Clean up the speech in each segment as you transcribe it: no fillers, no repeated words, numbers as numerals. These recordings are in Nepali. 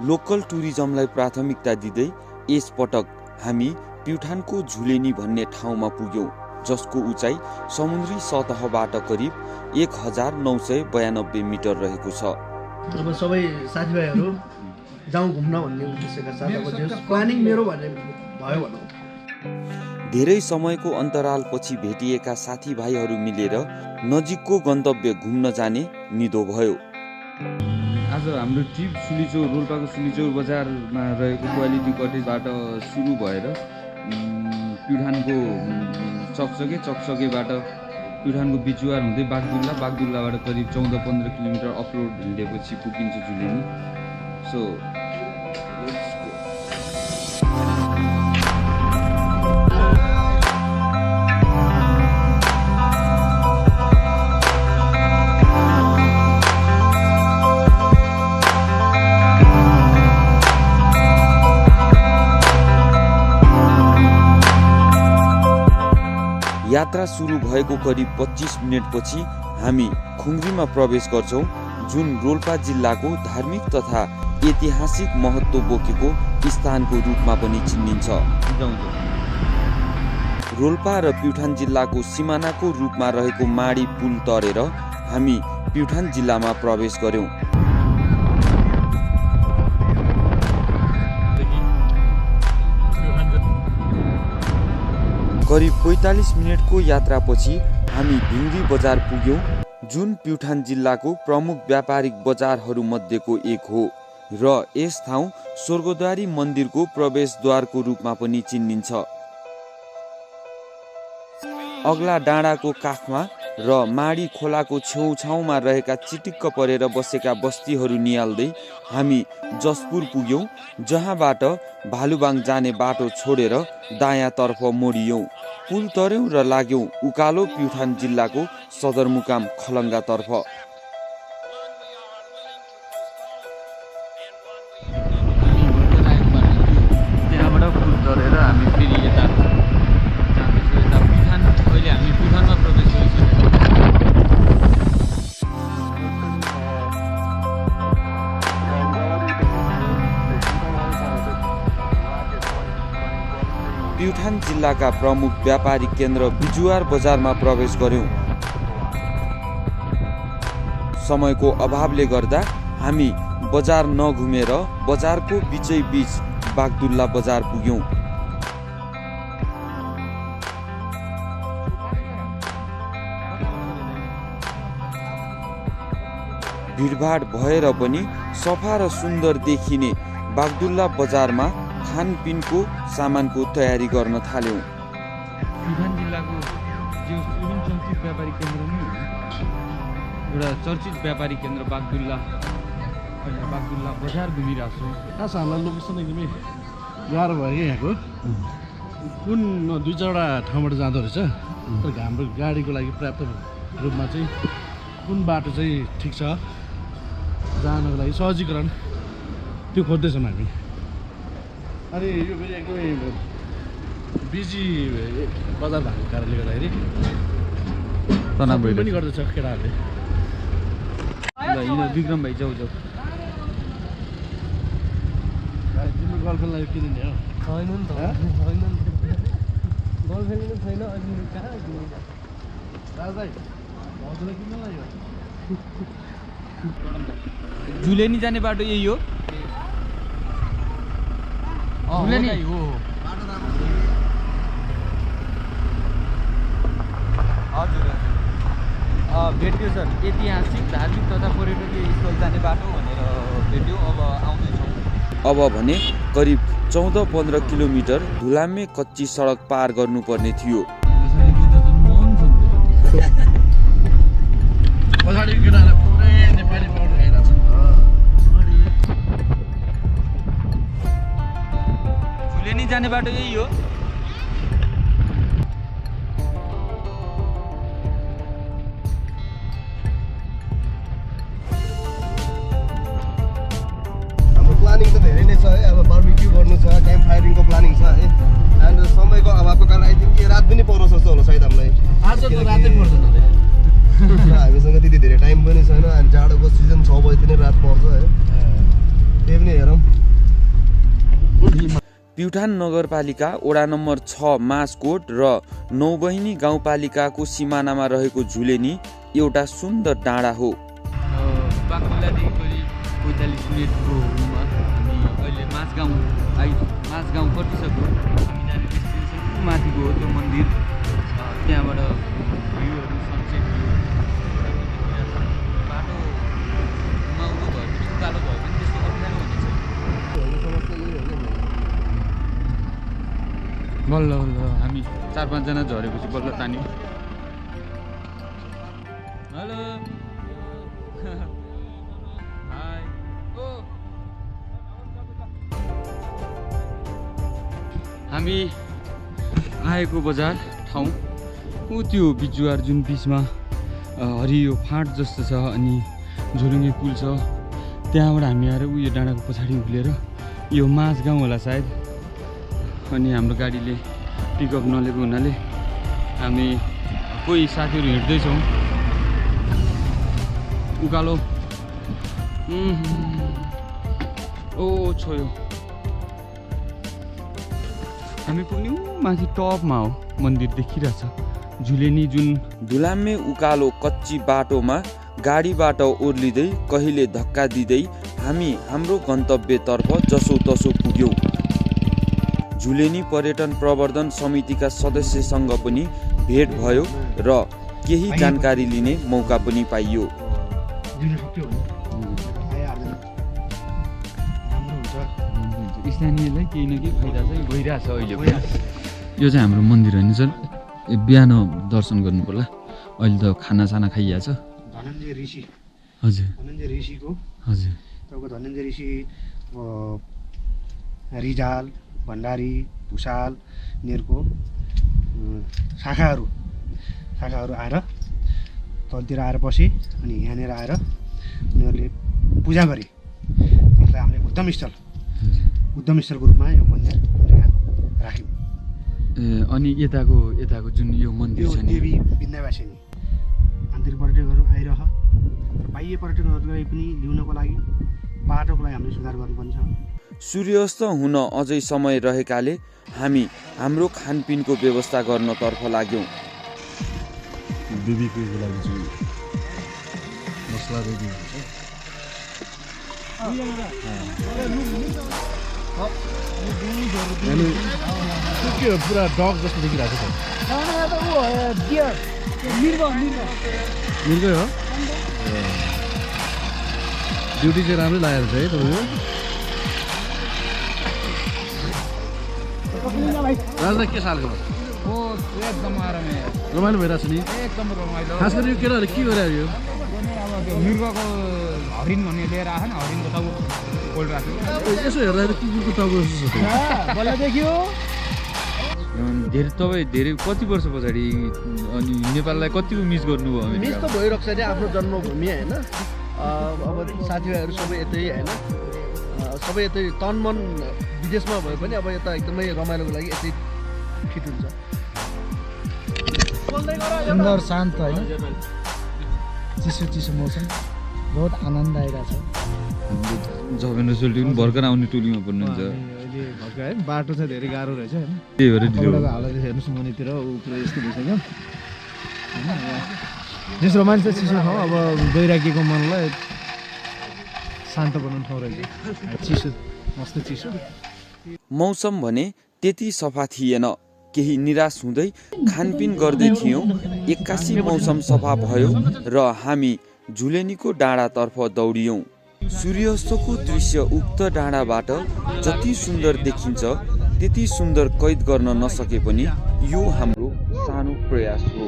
लोकल टुरिज्मलाई प्राथमिकता दिँदै यस पटक हामी प्युठानको झुलेनी भन्ने ठाउँमा पुग्यौं, जसको उचाइ समुद्री सतहबाट करिब 1992 मिटर रहेको छ। अब सबै साथीभाइहरू जाउँ घुम्न भन्ने उद्देश्यका साथ अब प्लानिङ मेरो भन्ने भयो भनौँ। धेरै समयको अन्तरालपछि भेटिएका साथीभाइहरू मिलेर नजिकको गन्तव्य घुम्न जाने निदो भयो। आज हाम्रो ट्रिप सुलीचौर, रोल्पाको सुलीचौर बजारमा रहेको क्वालिटी कटेजबाट सुरु भएर प्युठानको चकचकेबाट प्युठानको बिजुवार हुँदै बागदुल्लाबाट करिब 14-15 किलोमिटर अफरोड हिँडेपछि पुगिन्छ झुलेनी। सो यात्रा सुरु भएको करिब 25 मिनेटपछि हामी खुङ्ग्रीमा प्रवेश गर्छौं, जुन रोल्पा जिल्लाको धार्मिक तथा ऐतिहासिक महत्त्व बोकेको स्थानको रूपमा पनि चिनिन्छ। रोल्पा र प्युठान जिल्लाको सिमानाको रूपमा रहेको माडी पुल तरेर हामी प्युठान जिल्लामा प्रवेश गर्यौं। करिब 45 मिनेटको यात्रापछि हामी भिङ्गी बजार पुग्यौं, जुन प्युठान जिल्लाको प्रमुख व्यापारिक बजारहरू मध्येको एक हो र यस ठाउँ स्वर्गद्वारी मन्दिरको प्रवेशद्वारको रूपमा पनि चिनिन्छ। अग्ला डाँडाको काखमा र माडी खोलाको छेउछाउमा रहेका चिटिक्क परेर बसेका बस्तीहरू निहाल्दै हामी जसपुर पुग्यौं, जहाँबाट भालुबाङ जाने बाटो छोडेर दायाँतर्फ मोडियौं। पुल तर्यौं र लाग्यौं उकालो प्युठान जिल्लाको सदरमुकाम खलङ्गातर्फ। त्यहाँबाट पुल तरेर हामी फेरि यता जाँदैछौँ, यता प्युठान। अहिले हामी प्युठानमा प्रवेश गरिसक्यौँ। प्युठान जिल्लाका प्रमुख व्यापारिक केन्द्र बिजुवार बजारमा प्रवेश गर्यौं। समयको अभावले गर्दा हामी बजार नघुमेर बजारको बीचैबीच बागदुल्ला बजार पुग्यौं। भिडभाड भएर पनि सफा र सुन्दर देखिने बागदुल्ला बजारमा खानपिनको सामानको तयारी गर्न थाल्यौं। प्युठान जिल्लाको जो चर्चित व्यापारिक केन्द्र नि एउटा चर्चित व्यापारिक केन्द्र बागदुल्ला। अहिले बागदुल्ला बजार घुमिरहेको छु। खास हामीलाई लोकेसन एकदमै गाह्रो भयो कि यहाँको कुन 2-4वटा ठाउँबाट जाँदो रहेछ, तर हाम्रो गाडीको लागि पर्याप्त रूपमा चाहिँ कुन बाटो चाहिँ ठिक छ जानको लागि सहजीकरण त्यो खोज्दैछौँ हामी। अनि यो फेरि एकदमै बिजी बजार भएको कारणले गर्दाखेरि तनाव पनि गर्दैछ केटाहरूले। ल विक्रम भाइ जाऊ तिम्रो गर्लफ्रेन्डलाई किनिदिने हो? छैन नि त, छैन नि त, गर्लफ्रेन्ड पनि छैन। अनि कहाँ दाजु भाउजूलाई किन्नु लाग्यो? झुलेनी जाने बाटो यही हो। झुलेनी हो हजुर भेट्यो सर। ऐतिहासिक, धार्मिक तथा पर्यटकीय स्थल जाने बाटो भनेर भेट्यो। अब आउँदैछौँ। अब भने करिब 14-15 किलोमिटर धुलामे कच्ची सडक पार गर्नुपर्ने थियो। पछाडि केटालाई पुरै नेपाली पाउडर खाइरहेको छ। झुलेनी जाने बाटो यही हो। प्लानिङ त धेरै नै छ है। अब बार्बिक्यू गर्नु छ, क्याम्प फायरिङको प्लानिङ छ है। एन्ड समयको अभावको कारण आई थिङ्क रात पनि पर्छ जस्तो होला सायद हामीलाई। आज त रातै पर्छ नि। हामीसँग त्यति धेरै टाइम पनि छैन। अनि जाडोको सिजन 6 बजीतिर रात पर्छ है। त्यही पनि हेरौँ। प्युठान नगरपालिका वडा नम्बर 6 मासकोट र नौबहिनी गाउँपालिकाको सिमानामा रहेको झुलेनी एउटा सुन्दर डाँडा हो। बागडुल्लादेखि करिब 45 मिनटको हुनुमा हामी अहिले माझगाउँ कटिसक्यो। हामी जाने डेस्टिनेसन माथिको हो त्यो मन्दिर, त्यहाँबाट भ्यूहरू सनसेट भ्यू बाटोमा उयो भयो भने उकालो भयो भने त्यस्तो अप्ठ्यारो हुने छैन। बल्ल बल्ल हामी 4-5 जना झरेपछि बल्ल तान्यो। हेलो हाई ओ हामी आएको बजार ठाउँ ऊ त्यो बिजुवार जुन बिचमा हरियो फाँट जस्तो छ अनि झोलुङ्गे पुल छ, त्यहाँबाट हामी आएर उयो डाँडाको पछाडि उक्लेर यो माझगाउँ होला सायद। अनि हाम्रो गाडीले पिकअप नलिएको हुनाले हामी कोही साथीहरू हिँड्दैछौँ उकालो। ओ छोयो हामी पुग्ने माथि टपमा हो, मन्दिर देखिरहेछ। झुलेनी जुन धुलाम्मे उकालो कच्ची बाटोमा गाडीबाट ओर्लिँदै कहिले धक्का दिँदै हामी हाम्रो गन्तव्यतर्फ जसोतसो पुग्यौँ। झुलेनी पर्यटन प्रवर्धन समितिका सदस्यसँग पनि भेट भयो र केही जानकारी लिने मौका पनि पाइयो। स्थानीयलाई केही न केही फाइदा चाहिँ भइरहेछ अहिले पनि। यो चाहिँ हाम्रो मन्दिर होइन सर, बिहान दर्शन गर्नु पर्ला। अहिले त खानासाना खाइहाल्छ। धनञ्जय ऋषि, हजुर धनञ्जय ऋषिको, हजुर तपाईँको धनञ्जय ऋषि रिजाल, भण्डारी, भुषाल यिनीहरूको शाखाहरू आएर तलतिर आएर बसे अनि यहाँनिर आएर उनीहरूले पूजा गरे। त्यसलाई हामीले बुद्धमस्थलको रूपमा यो मन्दिर यहाँ राख्यौँ। अनि यताको जुन यो मन्दिर यो छ नि, देवी विन्ध्यवासिनी आन्तरिक पर्यटकहरू आइरह र बाह्य पर्यटकहरूलाई पनि ल्याउनको लागि बाटोको लागि हामीले सुधार गर्नुपर्ने छ। सूर्यास्त हुन अझै समय रहेकाले हामी हाम्रो खानपिनको व्यवस्था गर्नतर्फ लाग्यौँ। बेबीको लागि चाहिँ मसला रेडी हुन्छ। के हो पुरा डग जस्तो देखिरहेको छ। मिर्गै हो। ड्युटी चाहिँ राम्रै लागेको छ है तपाईँको। राजदा के सालको एकदम आरामै रमाइलो भइरहेको छ नि। एकदम रमाइलो। खास गरी यो केटाहरूले के गरिरहेको यो अब त्यो मृगको हरिण भन्ने लिएर आएन, हरिणको टाउको फोल्ड राख्यो। यसो हेर्दा कुकुरको टाउको जस्तो छ। तपाईँ धेरै कति वर्ष पछाडि अनि नेपाललाई कतिको मिस गर्नुभयो? मिस त भइरहेको छ नि, आफ्नो जन्मभूमि होइन। अब साथीभाइहरू सबै यतै होइन, सबै यतै तन मन विदेशमा भए पनि अब यता एकदमै रमाइलोको लागि यतै फिट हुन्छ। सुन्दर शान्त होइन, चिसो चिसो मौसम, बहुत आनन्द आइरहेछ। जबेन्द्र सोल्टी पनि भर्खर आउने टोलीमा पर्नुहुन्छ। अहिले भर्खर है बाटो चाहिँ धेरै गाह्रो रहेछ होइन। त्यही भएर ढिलो तपाईँको हालत हेर्नुहोस् मुनितिर पुरा यस्तो भइसक्यो होइन। त्यस रोमाञ्च चिसो ठाउँ, अब गइराखेको मनलाई शान्त बनाउनु ठाउँ रहेछ। चिसो मस्त चिसो। मौसम भने त्यति सफा थिएन। केही निराश हुँदै खानपिन गर्दै थियौँ। एक्कासी मौसम सफा भयो र हामी झुलेनीको डाँडातर्फ दौडियौँ। सूर्यास्तको दृश्य उक्त डाँडाबाट जति सुन्दर देखिन्छ त्यति सुन्दर कैद गर्न नसके पनि यो हाम्रो सानो प्रयास हो।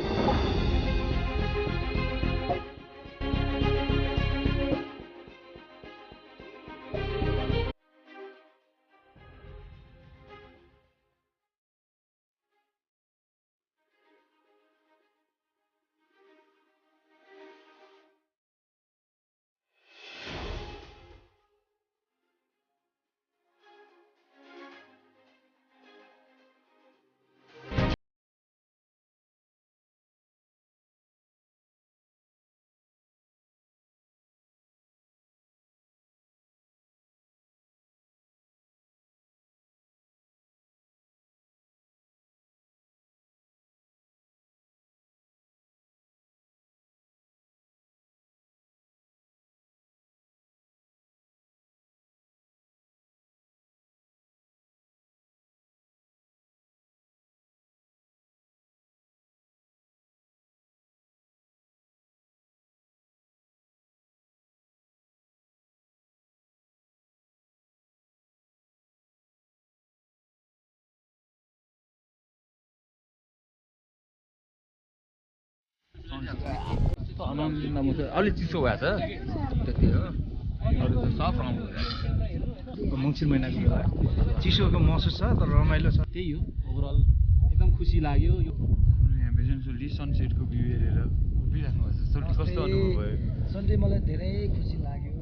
अलि चिसो भएछ त्यति हो अरू त सब राम्रो मङ्सिर महिनाको बेला चिसोको महसुस छ तर रमाइलो छ त्यही हो ओभरअल एकदम खुसी लाग्यो यो यहाँ भेजनसोली सनसेटको भ्यू हेरेर उभिराख्नु भएको छ कस्तो अनुभव भयो सन्डे मलाई धेरै खुसी लाग्यो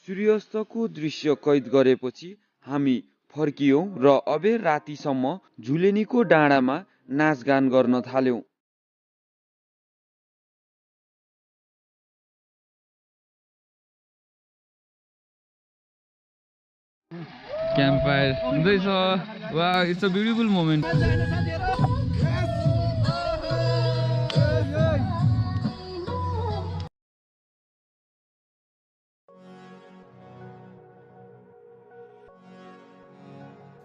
सूर्यास्तको दृश्य कैद गरेपछि हामी फर्कियौं र अबेर रातिसम्म झुलेनीको डाँडामा नाचगान गर्न थाल्यौं। क्याम्प फायर हुँदैछ वा इट्स अ ब्युटिफुल मोमेन्ट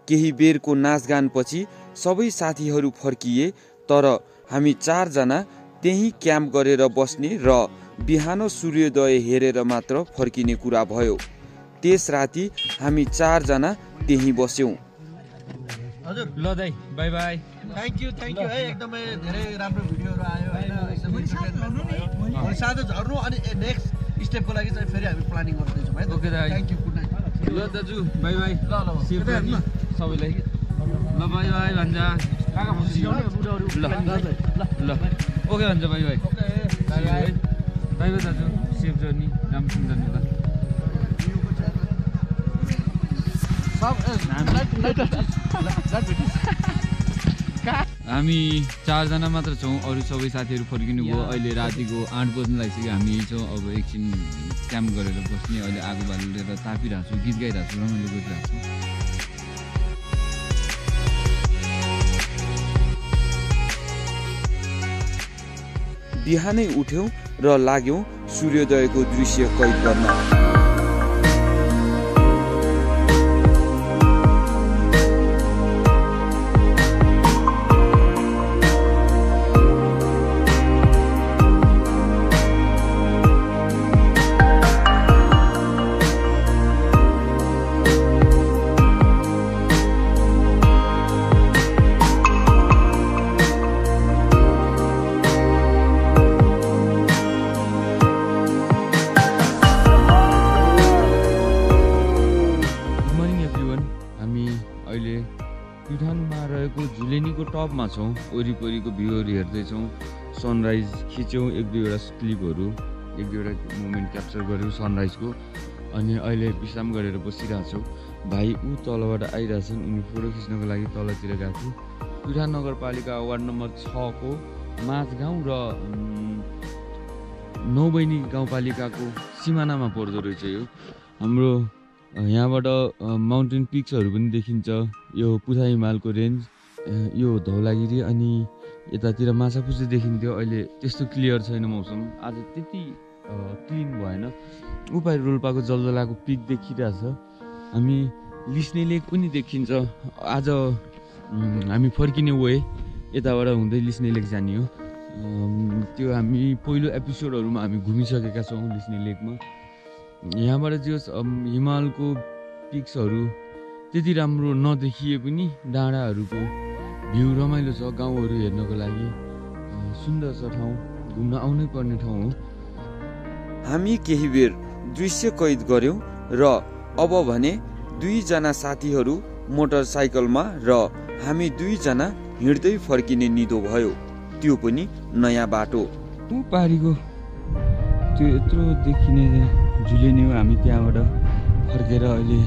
केही बेरको नाचगानपछि सबै साथीहरू फर्किए तर हामी 4 जना त्यही क्याम्प गरेर बस्ने र बिहान सूर्योदय हेरेर मात्र फर्किने कुरा भयो। त्यस राति हामी 4 जना त्यही बस्यौं। हजुर ल दाइ बाई बाई थ्याङ्क यू है एकदमै धेरै राम्रो भिडियोहरू आयो हैन साथै झर्नु अनि नेक्स्ट स्टेपको लागि चाहिँ फेरि हामी प्लानिङ गर्दैछौँ है। ओके दाइ थ्याङ्क यू गुड नाइट ल दाजु बाई बाई ल सेफ गर्नु सबैलाई ल बाई बाई भन्छ ल ल ओके भन्छ बाई बाई बाई बाई दाजु सेफ जर्नी राम्रोसँग जानु ल हामी 4 जना मात्र छौँ अरू सबै साथीहरू फर्किनु भयो। अहिले रातिको 8 बज्न लागिसक्यो हामी छौँ अब एकछिन क्याम्प गरेर बस्ने अहिले आगो बालेर तापिरहेको छु गीत गाइरहेको छु रमाइलो गरिरहेको छु। बिहानै उठ्यौं र लाग्यौं सूर्योदयको दृश्य कैद गर्न। प्युठानमा रहेको झुलेनीको टपमा छौँ। वरिपरिको भ्यूहरू हेर्दैछौँ। सनराइज खिच्यौँ एक दुईवटा क्लिपहरू एक दुईवटा मोमेन्ट क्याप्चर गऱ्यौँ सनराइजको। अनि अहिले विश्राम गरेर बसिरहेछौँ। भाइ ऊ तलबाट आइरहेछन् उनी फोटो खिच्नको लागि तलतिर गएको थिए। प्युठान नगरपालिका वार्ड नम्बर 6 को माझगाउँ र नौबैनी गाउँपालिकाको सिमानामा पर्दो रहेछ यो। हाम्रो यहाँबाट माउन्टेन पिक्सहरू पनि देखिन्छ। यो पुथा हिमालको रेन्ज, यो धौलागिरी अनि यतातिर माछापुच्छ्रे देखिन्थ्यो। अहिले त्यस्तो क्लियर छैन मौसम, आज त्यति क्लिन भएन। उपाय रोल्पाको जलजलाको पिक देखिरहेछ। हामी लिस्ने लेक पनि देखिन्छ। आज हामी फर्किने वे यताबाट हुँदै लिस्ने लेक जाने हो। त्यो हामी पहिलो एपिसोडहरूमा हामी घुमिसकेका छौँ लिस्ने लेकमा। यहाँबाट जो हिमालको पिक्सहरू त्यति राम्रो नदेखिए पनि डाँडाहरूको भ्यू रमाइलो छ। गाउँहरू हेर्नको लागि सुन्दर छ ठाउँ, घुम्न आउनै पर्ने ठाउँ हो। हामी केही बेर दृश्य कैद गर्यौं र अब भने 2 जना साथीहरू मोटरसाइकलमा र हामी 2 जना हिँड्दै फर्किने निदो भयो। त्यो पनि नयाँ बाटो। पारीको त्यो यत्रो देखिने झुलेनी हो। हामी त्यहाँबाट फर्केर अहिले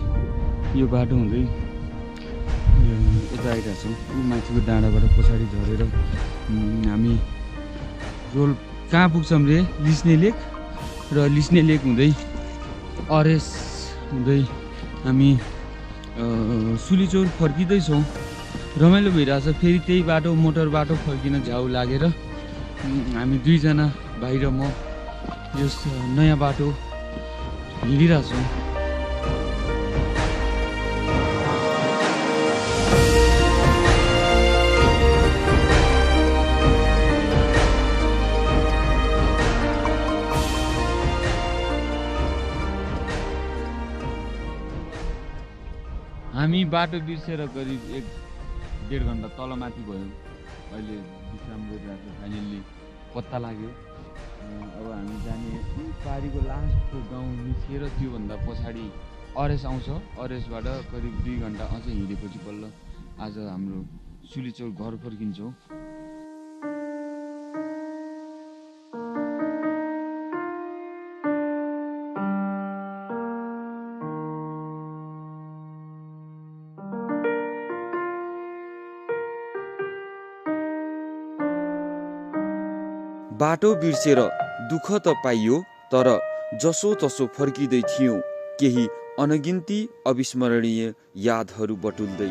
यो बाटो हुँदै यता आइरहेछौँ। माथिको डाँडाबाट पछाडि झरेर हामी रोल कहाँ पुग्छौँ रे? लिस्ने लेक। र लिस्ने लेक हुँदै अरेस हुँदै हामी सुलीचौर फर्किँदैछौँ। रमाइलो भइरहेछ। फेरि त्यही बाटो मोटर बाटो फर्किन झ्याउ लागेर हामी 2 जना भाइ र म यस नयाँ बाटो हिँडिरहेछौँ। हामी बाटो बिर्सेर करिब 1-1.5 घन्टा तलमाथि भयो। अहिले विश्राम गरिरहेको फाइनल्ली पत्ता लाग्यो। अब हामी जाने पारीको लास्टको गाउँ निस्केर त्योभन्दा पछाडि अरेस आउँछ। अरेसबाट करिब 2 घन्टा अझै हिँडेपछि बल्ल आज हाम्रो सुलीचौर घर फर्किन्छौँ। बाटो बिर्सेर दुःख त पाइयो, तर जसो तसो फर्किँदै थियौँ केही अनगिन्ती अविस्मरणीय यादहरू बटुल्दै।